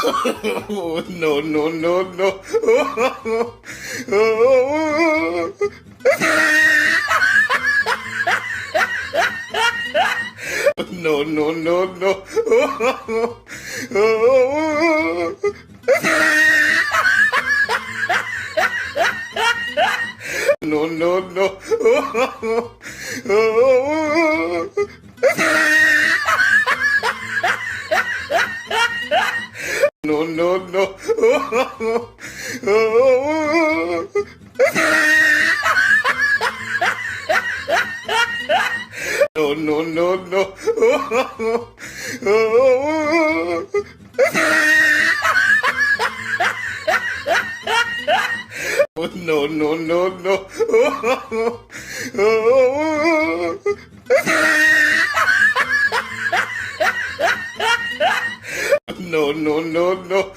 No, no, no, no. No, no, no, no. No, no, no. No, no, no. No, no, no, no. No, no, no, no. No, no, no, no.